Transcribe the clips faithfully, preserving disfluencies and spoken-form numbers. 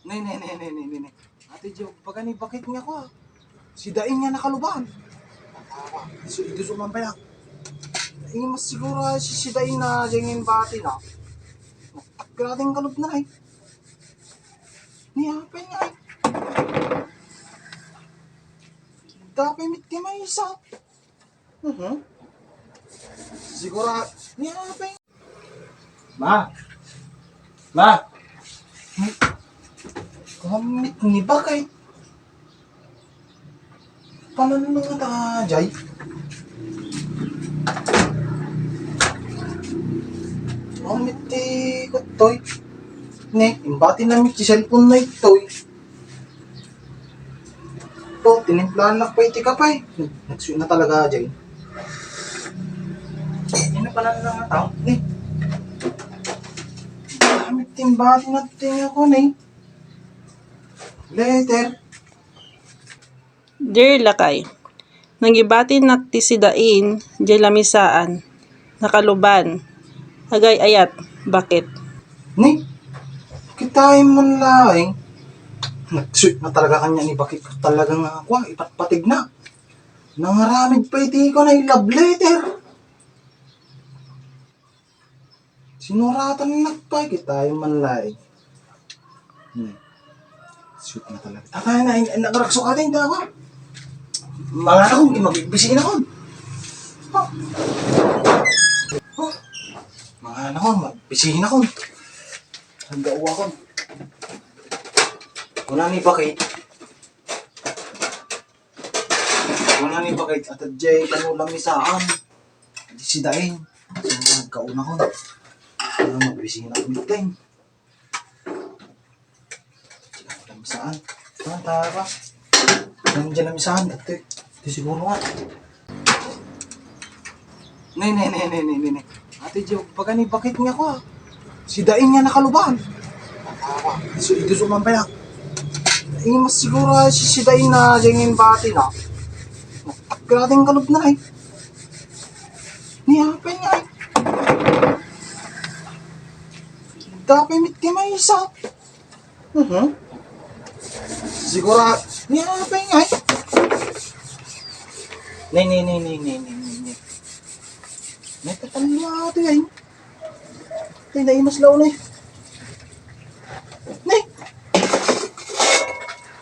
Ne, ne, ne, ne, ne, ne, ne. Ate Jo, baga ni bakit nga ako, ah. Si Dain nga nakaluban. Awa, isu-, iduso man pay, ah. Ay, mas siguro, ah, si, si Dain na dyan yung bati na. Nagtagrating kalub na, eh. Ni apay nga, eh. Dapay mit ti maysa. Mhm. Siguro, ni apay. Ma! Ma! Kamit ni bakay. Paano nga ta, Jay? Kamit ti kuttoy. Ne, imbati na mi ti cellphone na itoy. To, tinimplaan na pa iti kapay. Nagsuyo na talaga, Jay. Ano pala na nga tao? Ne. Kamit ti imbati na ti nga ko, ne. Letter. Dear Lakay, nangibatinak ti sidain, diay lamisaan, nakaluban, agay-ayat, bakit? Ni, kitain man laeng. Nagsuit na talaga kanya ni bakit talaga nga, kwa, ipatpatig na. Nangaramid pa iti ko na love letter. Sinuratan na pa, kitain man laeng. Hmm. Sweet na talaga. Tatay na, in-, in-, nakaragso ka din, dawa. Mga anak ko, magbibisiin ako. Oh. Oh. Mga anak ko, magbisiin ako. Ang gawa ko. Wala ni bakit. Wala ni bakit. At jay, kanu lamisaan. Di si Daing. Nagkauna ko. Ano, magbisina ko, Daing. Lamisaan. Saan tayo ba? Nandiyan lamisaan. Ito, ito siguro nga. Ne, ne, ne, ne, ne, ne, ne. Ate Jo, baga ni bakit nga ako, ah. Si Daing nga nakaluban. Awa, isu-, iduso man pay, ah. Ay, mas siguro, ah, si, si Daing na dyan yung bati na. Nagtagrating kalub na, eh. Ni apay nga, eh. Dapay mit ti maysa. Mhm. Siguro, ni apay nga, eh. Ne, ne, ne, ne, ne, ne, ne, ne. May tatallo ato, eh. Tay, naimas laon, eh. Ne.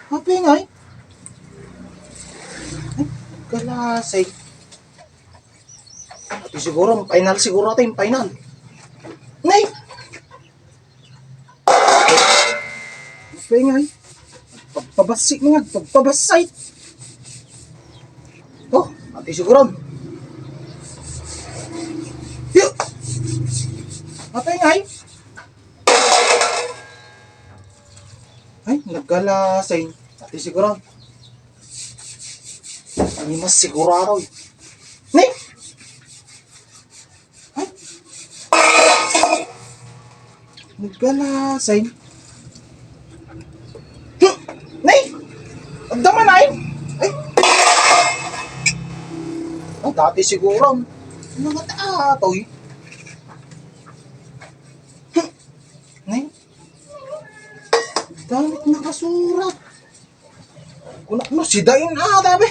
Apay nga, eh. Ay, kalasay. Ito siguro, final siguro ito, yung final. Nay! Apay nga, eh. Pagpabasik nga, pagpabasay. Oh, ito siguro. Yo! Apay nga, eh. Ay, nagkalasay. Ito siguro. Ay, mas sigurado, eh. Ni? Ay. Nagkalasay. Hmm. Ni? Ang daman ay? Ay. Ang dati siguro. Mga taatoy. Hmm. Ni? Dami nakasurat. Kuna, no, si Dain ata, be.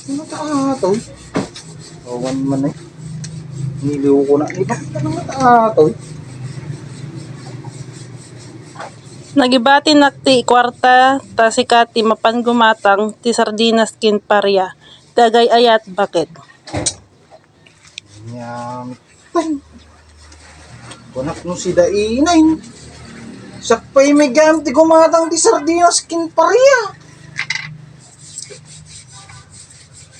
Kuna ta ato, eh. Awan man, eh. Niliw ko na. Iba kita naman ta ato, eh. Nagibati nak ti kuarta, ta sika ti mapan gumatang ti sardinas ken paria. Dagay ayat, bakit? Nyam. Kunak no si Dainay. Sakpay may gamit ti gumatang ti sardinas ken paria.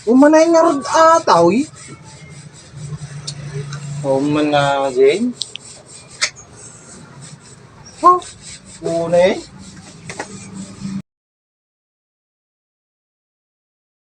Umanay nga rod ataw, eh. Uman na, Jane. Oh, una, eh.